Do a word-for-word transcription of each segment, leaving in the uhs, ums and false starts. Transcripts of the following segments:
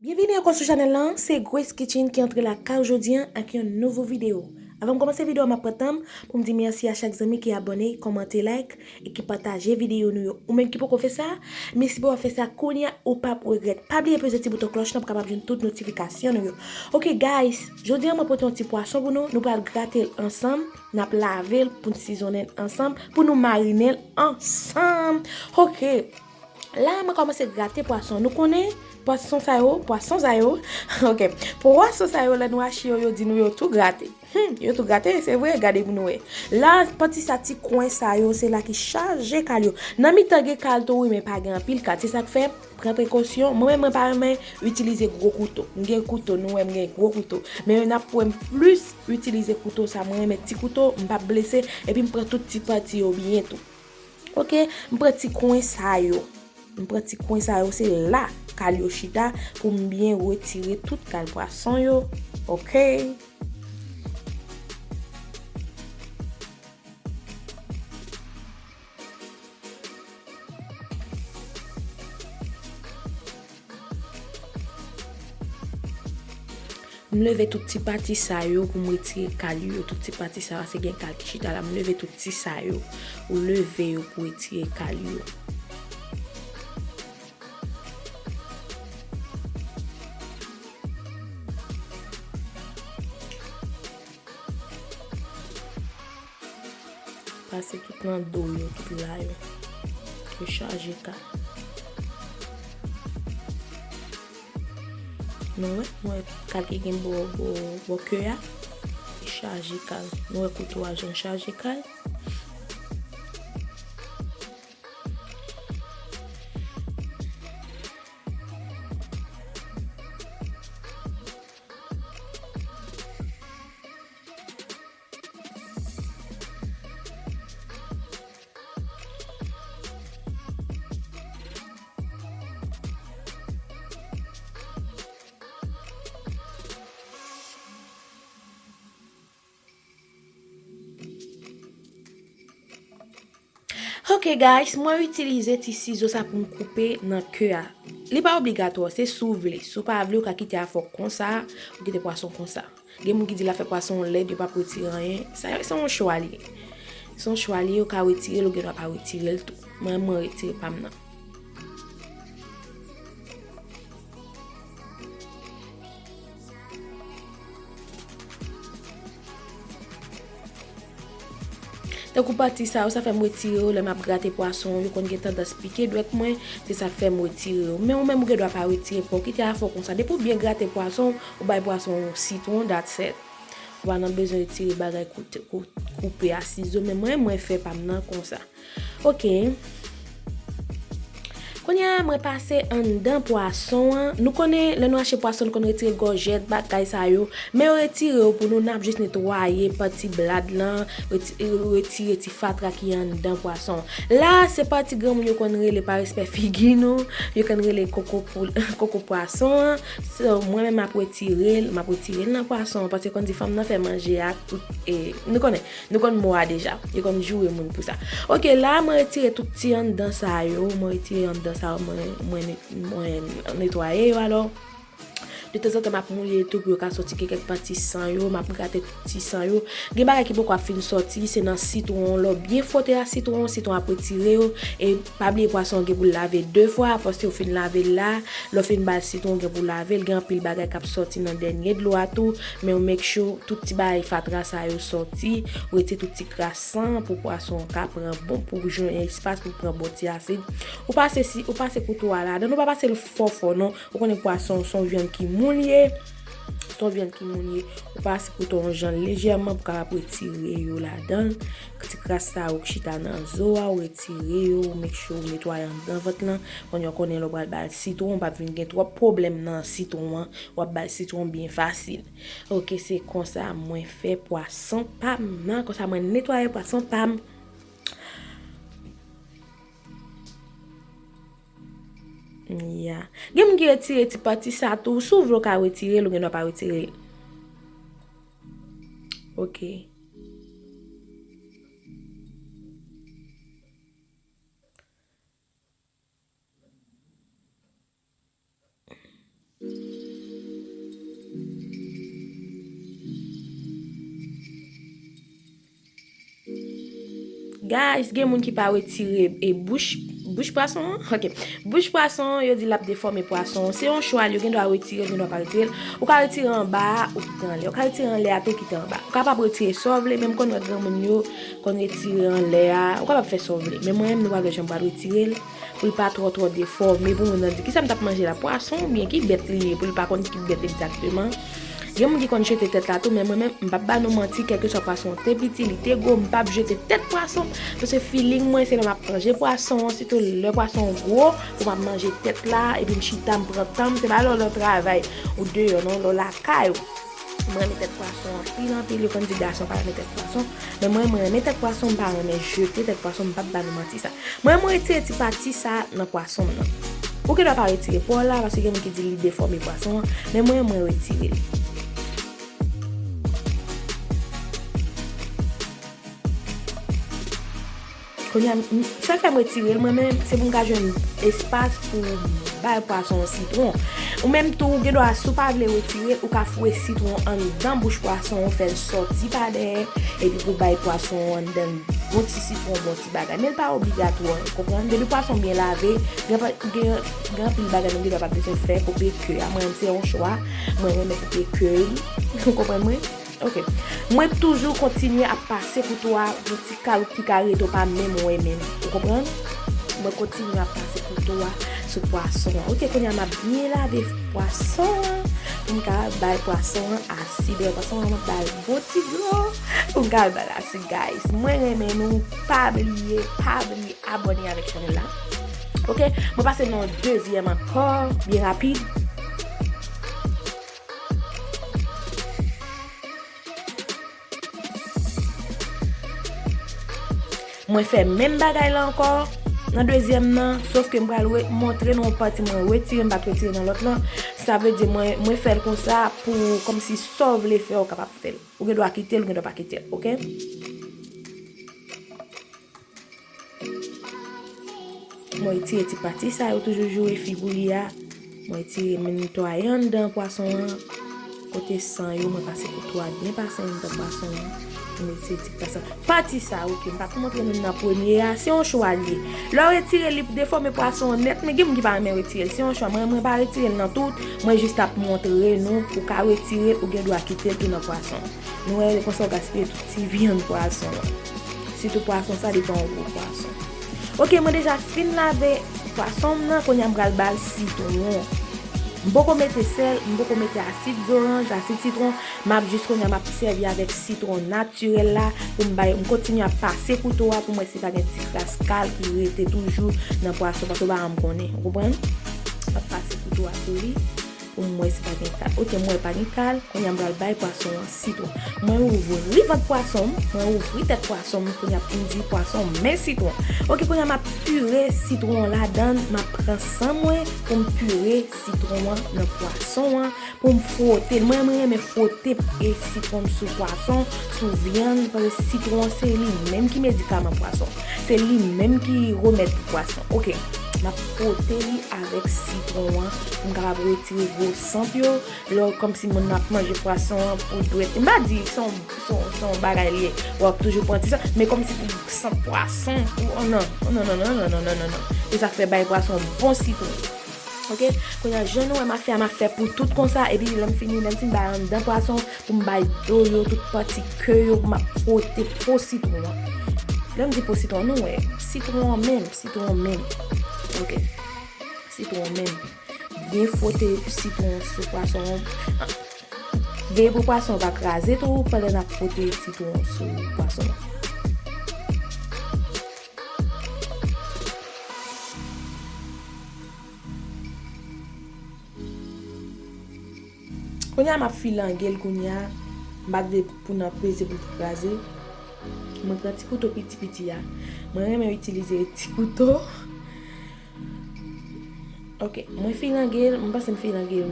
Byenvini ankò sou chanèl lan, se Grace Kitchen ki antre lakay ou jodi an ak yon nouvo videyo. Avan m kòmanse videyo a, m ap pran tan m pou m di mèsi a chak zanmi ki abòne, kòmante, like e ki pataje videyo nou yo. Ou menm ki poko fè sa, mèsi pou w ap fè sa kounye a, ou p ap regrèt. Pa bliye peze ti bouton klòch lan pou w kapab jwenn tout notifikasyon nou yo. Ok guys, jodi an mwen pote yon ti pwason pou nou, nou pral grate l ansanm, n ap lave l pou n sizonnen l ansanm, pou nou marinen l ansanm. Ok. La, mwen kòmanse grate pwason. Nou konnen, pwason sa yo, pwason sa yo. Ok. Pwason sa yo, lè nou achte yo, yo di nou yo tou grate. Hmm, yo tou grate, se vre, gade pou nou wè. La, pati sa, ti kwen sa yo, se la ki chaje kal yo. Nan mitan gen kal tou, wi, men pa gen anpil kal. Se sa k fè, pran prekosyon. Mwen menm, mwen pa renmen itilize gwo kouto. M gen kouto, nou wè m gen gwo kouto. Men n ap wè m plis itilize kouto sa. Mwen renmen ti kouto, m p ap blese, epi m pran tout ti pati yo byen tou. Ok, m pran ti kwen sa yo. M pran ti kwen sa yo, se la kal yo chita pou m byen retire tout kal pwason yo. Ok. M leve tout ti pati sa yo pou m retire kal yo. Tout ti pati sa yo, se gen kal ki chita la. M leve tout ti sa yo. Ou leve yo pou retire kal yo. Pase tout nan do yo, tout la yo. Yo chaje kal. Nou wè, nou wè kal ki gen bò, bò, bò ke a. Li chaje kal. Nou wè kouto a jan l chaje kal. Ok guys, mwen itilize ti sizo sa pou m koupe nan ke a. Li pa obligatwa, se si w vle. Si w pa vle, ou ka kite afè w konsa, ou kite pwason konsa. Gen moun ki di l ap fè pwason lèd, yo p ap retire anyen. Sa yo, se yon chwa li ye. Se yon chwa li ye, ou ka retire l, ou gen dwa pa retire l tou. Mwen, mwen retire pa m nan. Tankou pati sa yo, sa fè m retire yo lè m ap grate pwason, yo konn gen tandans pike dwèt mwen, se sa k fè m retire yo. Men ou menm ou gen dwa pa retire pa w, kite afè w konsa. Depi w byen grate pwason, ou bay pwason w sitwon, that's it. Ou pa nan bezwen retire bagay kout, kout, koupe a sizo, men mwen, mwen fè pa m nan konsa. Ok. Kounye a, mwen pase anndan pwason an. Nou konnen, lè nou achte pwason, nou konn retire gòjèt, bagay sa yo. Men yo retire yo pou nou, n ap jis netwaye pati blad lan, reti-, retire ti fatra ki anndan pwason. La, se pati granmoun yo konn rele pa respè figi nou, yo konn rele koko pou, koko pwason an. So, mwen menm m ap retire l, m ap retire l nan pwason an, paske konn di fanm nan fè manje a, tout, e, nou konnen. Nou konn mo a deja. Yo konn joure moun pou sa. Ok, la, mwen retire tout ti anndan sa yo. Mwen retire anndan sa yo. Mwen, mwen, net-, mwen netwaye yo alò. De tanzantan, m ap mouye tou pou yo ka soti gen kèk pati san yo. M ap grate tout ti san yo. Gen bagay ki poko ap fin soti. Se nan sitwon. Lè w byen fwote a sitwon, sitwon ap retire yo. E pa bliye pwason an gen pou l lave de fwa. Apre w fin lave l la, lè w fin ba l sitwon, w gen pou w lave l. Gen anpil bagay k ap soti nan dènye dlo a tou. Men w make sure tout ti bagay fatra sa yo soti, ou retire tout ti kras san pou pwason an ka pran bon, pou jwenn espas pou pran bon ti asid. Ou pase si, ou pase kouto a ladan, ou pa pase l fò fò non. Ou konnen pwason se yon vyann ki mou li ye. Se yon vyann ki mou li ye. Ou pase kouto a yon jan lejèman pou kapab retire yo ladan. Ti kras sa yo k chita nan zo a, ou retire yo, ou make sure ou netwaye anndan vant lan. Kounye a w konnen lè w pral ba l sitwon, ou p ap vin gen twòp pwoblèm nan sitwon an. W ap ba l sitwon byen fasil. Ok, se konsa mwen fè pwason pa m nan. Konsa mwen netwaye pwason pa m. Ya. Gen moun ki retire ti pati sa tou. Si w vle w ka retire l, ou gen dwa pa retire l. Ok. Guys, gen moun ki pa retire e bouch, bouch pwason an? Ok. Bouch pwason an, yo di l ap defòme pwason an. Se yon chwa, yo gen dwa retire l, gen dwa pa retire l. Ou ka retire anba a, ou kite anlè. Ou ka retire anlè a tou, kite anba. Ou kapab retire sa w vle, men m konn wè granmoun yo konn retire anlè a. Ou kapab fè sa w vle. Men mwen menm, nou pa vle janm pral retire l. Pou l pa twò, twò defòme, pou moun nan di, "Kisa m t ap manje la? Pwason oubyen ki bèt li ye?" Pou l pa konn ki bèt egzakteman. Gen moun ki konn jete tèt la tou, men mwen menm, m p ap ba nou manti, kèlkeswa pwason te piti, li te gwo, m p ap jete tèt pwason. Paske feeling mwen, se lè m ap manje pwason an, sitou lè pwason gwo, pou m ap manje tèt la, epi m chita, m pran tan m, se pa lè w nan travay ou deyò, non, lè w lakay ou. Mwen renmen tèt pwason anpil, anpil. Yo konn di gason pa renmen tèt pwason. Men mwen, mwen renmen tèt pwason, m pa renmen jete tèt pwason, m p ap ba nou manti sa. Mwen, mwen retire ti pati sa nan pwason m nan. Ou gen dwa pa retire po la, paske gen moun ki di li defòme pwason an, men mwen, mwen retire li. Kounye a, m- sa k fè m retire l, mwen menm, se pou m ka jwenn espas pou bay pwason an sitwon. Ou menm tou, ou gen dwa, si w pa vle retire, ou ka foure sitwon anndan bouch pwason an, fè l sòti pa dèyè, epi pou bay pwason an anndan bon ti sitwon, bon ti bagay. Men l pa obligatwa, ou konprann? Depi pwason byen lave, gen pa- gen gen anpil bagay nou gen dwa pa bezwen fè, koupe ke a. Mwen menm, se yon chwa, mwen renmen koupe ke l. Ou konprann mwen? Ok. Mwen toujou kontinye ap pase kouto a pou ti kal ki ka rete w pa menm wè menm. Ou konprann? Mwen kontinye ap pase kouto a sou pwason an. Ok, kounye a m ap byen lave pwason an pou m ka bay pwason an asid. Wè pwason an, m ap ba l bon ti dlo pou m ka al ba l asid, guys. Mwen renmen nou. Pa bliye, pa bliye abòne avèk chanèl la. Ok, mwen pase nan yon dezyèm ankò, byen rapid. Mwen fè menm bagay la ankò nan dezyèm nan, sof ke m pral re- montre nou yon pati mwen retire, m pa t retire nan lòt lan. Sa vle di mwen, mwen fè l konsa pou kòmsi sa w vle fè, ou kapab fè l. Ou gen dwa kite l, ou gen dwa pa kite l, ok? Mwen retire ti pati sa yo toujou joure figou li a. Mwen retire, mwen netwaye anndan pwason an. Kote san yo, mwen pase kouto a byen pase anndan pwason an. Mwen retire ti pati sa. Pati sa, ok, m pa t montre nou nan premye a, se yon chwa li ye. Lè w retire li pou defòme pwason an nèt, men gen moun ki pa renmen retire l, se yon chwa. Mwen, mwen pa retire l nan tout, mwen jis ap montre nou, ou ka retire, ou gen dwa kite l tou nan pwason. Nou wè, konsa w gaspiye tout ti vyann pwason an. Sitou pwason sa, li pa yon gwo pwason. Ok, mwen deja fin lave pwason m nan, kounye a m pral ba l sitwon. M poko mete sèl, m poko mete asid zoranj, asid sitwon, m ap jis kounye a m ap sèvi avèk sitwon natirèl la pou m bay, m kontinye ap pase kouto a pou m wè si pa gen ti kras kal ki rete toujou nan pwason, paske w pa janm konnen, ou konprann? M ap pase kouto a sou li. Pou m wè si pa gen kal. Ok, m wè pa gen kal. Kounye a m pral bay pwason an sitwon. Mwen ouvri vant pwason m, mwen ouvri tèt pwason m, kounye a pou m di pwason m, men sitwon. Ok, kounye a m ap pire sitwon an ladan l, m ap pran san mwen pou m pire sitwon an nan pwason an, pou m fwote l. Mwen, mwen renmen fwote e sitwon m sou pwason, sou vyann, paske sitwon se li menm ki medikaman pwason. Se li menm ki remèd pou pwason. Ok, m ap fwote li avèk sitwon an pou m kapab retire gwo sant yo. Lè w kòmsi moun nan ap manje pwason an pou dwèt. M pa di se yon, se yon, se yon bagay li ye. W ap toujou pran ti sant, men kòmsi pou sant pwason, pou, oh non, oh non, non, non. Se sa k fè bay pwason bon sitwon. Ok, kounye a, jan nou wè m ap fè a, m ap fè pou tout konsa, epi lè m fini, lè m fin bay anndan pwason, pou m bay do yo, tout pati ke yo, m ap fwote po sitwon an. Lè m di po sitwon, nou wè, sitwon an menm, sitwon an menm. Ok, sitwon an menm. Byen fwote sitwon an sou pwason an. Veye pou pwason an pa kraze tou pandan n ap fwote sitwon an sou pwason an. Kounye a m ap filange l kounye a. M pa t vle pou nan peze pou l te kraze. Mwen pran ti kouto piti piti a. Mwen renmen itilize ti kouto. Ok, mwen filange l, mwen panse m filange l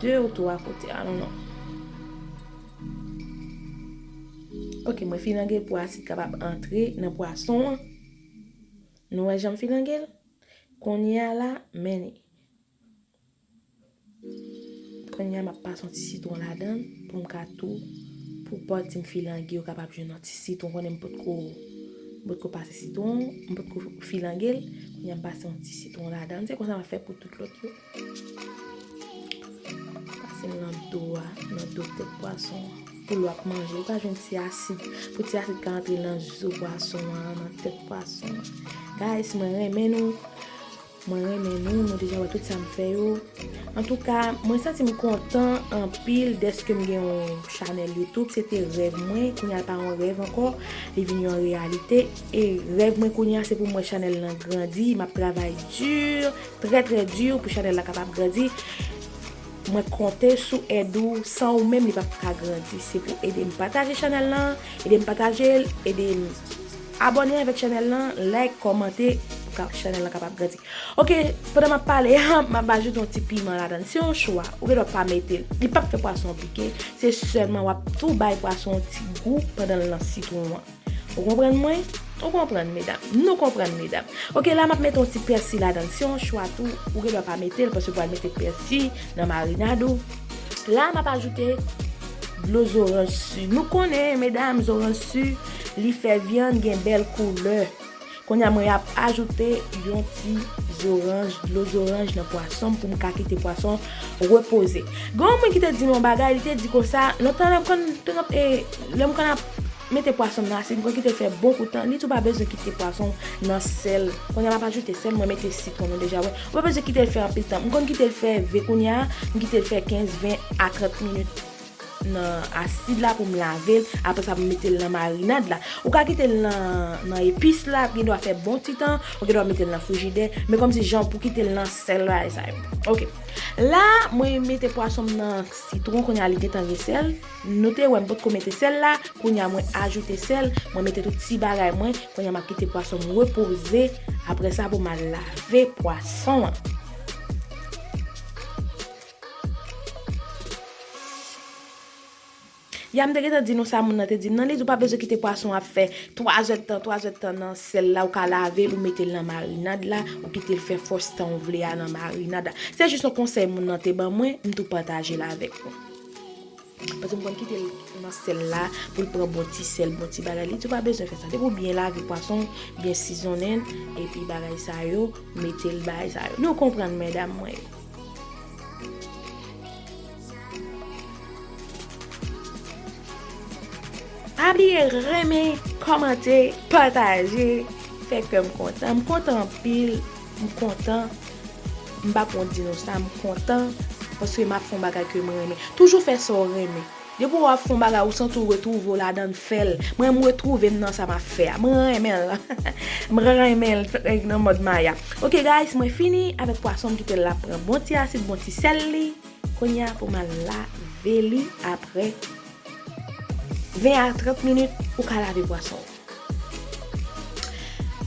de ou twa kote, I don't know. Ok, mwen filange l pou asid kapab antre nan pwason an. Nou wè jan m filange l? Kounye a la, men li. Kounye a m ap pase yon ti sitwon ladan l pou m ka tou, pou pati m filange yo kapab jwenn yon ti sitwon, konnen m potko M potko pase sitwon, m potko filange l. Kounye a m pase yon ti sitwon ladan l. Se konsa m ap fè pou tout lòt yo. Pase l nan do a, nan do tèt pwason an. Pou lè w ap manje, ou ka jwenn ti asid. Pou ti asid ka antre nan zo pwason an, nan tèt pwason an. Guys, mwen renmen nou. Mwen renmen nou, nou deja wè tout sa m fè yo. Antouka, mwen santi m kontan anpil dèske m gen yon chanèl YouTube. Se te rèv mwen, kounye a l pa yon rèv ankò, li vin yon reyalite. E rèv mwen kounye a, se pou m wè chanèl lan grandi. M ap travay di, trè, trè di pou chanèl la kapab grandi. Mwen konte sou èd ou, san ou menm li p ap ka grandi. Se pou ede m pataje chanèl lan, ede m pataje l, ede m abòne avèk chanèl lan, like, kòmante, pou ka, chanèl lan kapab grandi. Ok, pandan m ap pale a, m ap ajoute yon ti piman ladan l. Se yon chwa, ou gen dwa pa mete l. Li p ap fè pwason an pike, se sèlman w ap tou bay pwason an yon ti gou pandan l nan sitwon an. Ou konprann mwen? Ou konprann, medam? Nou konprann, medam? Ok, la m ap mete yon ti pèsi ladan l. Se yon chwa tou, ou gen dwa pa mete l, paske w pral mete pèsi nan marinad ou. La, m ap ajoute dlo zoranj si. Nou konnen, medam, zoranj si, li fè vyann gen bèl koulè. Kounye a, mwen ap ajoute yon ti zoranj, dlo zoranj nan pwason m pou m ka kite pwason repoze. Gen yon moun ki te di m yon bagay, li te di konsa, lontan lè m konn, te konn, e, lè m konn ap mete pwason m nan asid, m konn kite l fè bon kout tan, li tou pa bezwen kite pwason nan sèl. Kounye a m ap ajoute sèl, mwen mete sitwon nou deja wè. Ou pa bezwen kite l fè anpil tan. M konn kite l fè, ve kounye a, m kite l fè kenz, ven a trant minit nan asid la pou m lave l, apre sa pou m mete l nan marinad la. Ou ka kite l nan, nan epis la, gen dwa fè bon ti tan, ou gen dwa mete l nan frijidè, men kòmsi jan pou kite l nan sèl bagay sa yo. Ok. La, mwen mete pwason m nan sitwon, kounye a li gentan gen sèl. Nou te wè m potko mete sèl la, kounye a mwen ajoute sèl, mwen mete tout ti bagay mwen, kounye a m ap kite pwason m repoze, apre sa pou m al lave pwason an. Ya m te gentan di nou sa moun nan te di m nan, li di w pa bezwen kite pwason ap fè twa zèdtan, twa zèdtan nan sèl la, ou ka lave l, ou mete l nan marinad la, ou kite l fè fòs tan w vle a nan marinad la. Se jis yon konsèy moun nan te ban mwen, m tou pataje l avèk nou. Paske m konn kite l nan sèl la pou l pran bon ti sèl, bon ti bagay. Li di w pa bezwen fè sa. Depi w byen lave pwason, byen sizonnen l, epi bagay sa yo, mete l bagay sa yo. Nou konprann medam mwen yo. Pa bliye renmen, kòmante, pataje, fè kè m kontan. M kontan anpil, m kontan. M pa pwont di nou sa, m kontan paske m ap fè yon bagay ke m renmen. Toujou fè sa w renmen. Depi w ap fè yon bagay, ou santi w retwouve w ladan l, fè l. Mwen, m retwouve m nan sa m ap fè a. Mwen renmen l. M renmen l nan mòd Maya. Ok, guys, mwen fini avèk pwason m kite l la pran bon ti asid, bon ti sèl li. Kounye a pou m al lave li apre ven a trant minit, ou ka lave pwason w.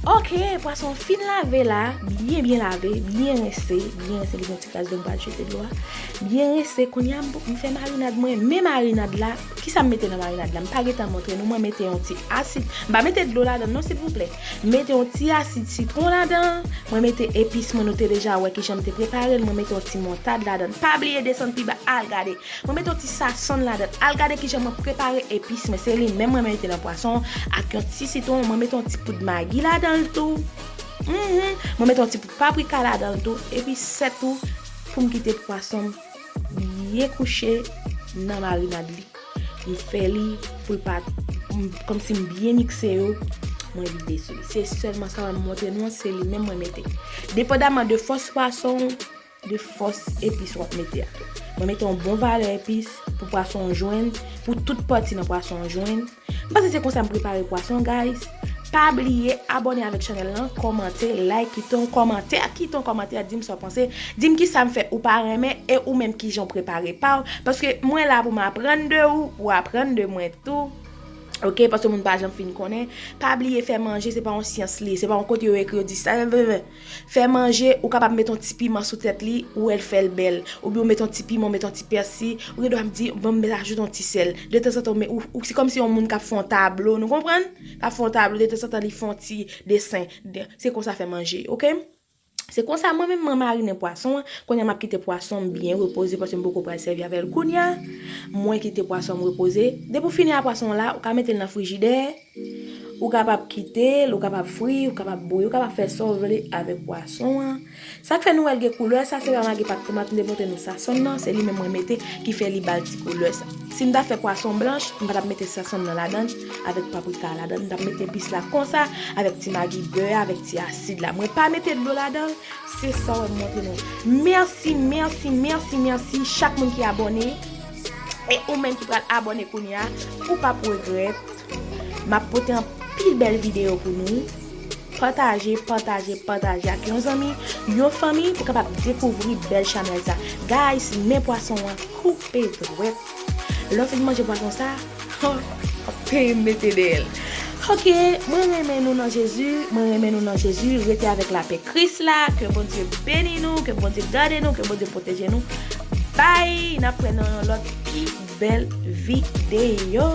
Ok, pwason fin lave la, byen, byen lave, byen rense, byen rense, li gen ti kras dlo, m pral jete dlo a. Byen rense, kounye a m, m fè marinad mwen, men marinad la, kisa m mete nan marinad la? M pa gentan montre nou, mwen mete yon ti asid, m pa mete dlo ladan l non, silvouplè. M mete yon ti asid sitwon ladan, mwen mete epis mwen, nou te deja wè kijan m te prepare l, mwen mete yon ti montad ladan. Pa bliye desann pi ba, al gade. Mwen mete yon ti sasonn ladan. Al gade kijan mwen prepare epis mwen. Se li menm mwen mete nan pwason ak yon ti sitwon. Mwen mete yon ti poud magi ladan l tou. Mhm. Mwen mete yon ti poud paprika ladan l tou. Epi sèl tou pou m kite pwason m byen kouche nan marinad li. M fè li pou l pa, m, kòmsi m byen mikse yo. Mwen vide sou li. Se sèlman sa mwen montre nou an, se li menm mwen mete. Depandaman de fòs pwason w, de fòs epis w ap mete a tou. Mwen mete yon bon valè epis pou pwason an jwenn, pou tout pati nan pwason an jwenn. M panse se konsa m prepare pwason, guys. Pa bliye abòne avèk chanèl lan, kòmante, like, kite yon kòmantè, kite yon kòmantè, di m sa w panse, di m kisa m fè ou pa renmen, e ou menm kijan w prepare pa w. Paske mwen la pou m aprann de ou, ou aprann de mwen tou. Ok, paske moun pa janm fin konnen. Pa bliye fè manje, se pa yon syans li, se pa yon kote yo ekri yo di sa. Fè manje, ou kapab met yon ti piman sou tèt li, ou wè l fè l bèl. Oubyen ou met yon ti piman, ou met yon ti pèsi, ou gen dwa di, ban m ajoute yon ti sèl. De tanzantan, ou, ou, se kòmsi yon moun k ap fè yon tablo, nou konprann? K ap fè yon tablo, de tanzantan li fè yon ti desen. De, se konsa fè manje, ok? Se konsa mwen menm mwen marinen pwason an. Kounye a m ap kite pwason m byen repoze paske m poko pral sèvi avè l kounye a. Mwen kite pwason m repoze. Depi w fini a pwason an la, ou ka mete l nan frijidè. Ou kapab kite l, ou kapab fri, ou kapab bouyi, ou kapab fè sa w vle avèk pwason an. Sa k fè nou wè l gen koulè sa, se pa magi, pa t tomat, m te montre nou sasonn nan, se li menm mwen mete ki fè li ba l ti koulè sa. Si m ta fè pwason blanch, m pa t ap mete sasonn nan ladan l, avèk paprika a ladan l, m t ap mete epis la konsa, avèk ti magi bè, avèk ti asid la. Mwen pa mete dlo ladan l, se sa w wè m montre nou. Mèsi, mèsi, mèsi, mèsi, chak moun ki abòne. E ou menm ki pral abòne kounye a, ou p ap regrèt. M ap pote anpil bèl videyo pou nou. Pataje, pataje, pataje ak yon zanmi, yon fanmi pou kapab dekouvri bèl chanèl sa. Guys, men pwason an koupe dwèt. Lè w fin manje pwason sa, peye m mete dèyè l. Ok, mwen renmen nou nan Jezi, mwen renmen nou nan Jezi, rete avèk lapè Kris la, ke Bondye beni nou, ke Bondye gade nou, ke Bondye pwoteje nou. Bye, n ap wè nan yon lòt pi bèl videyo.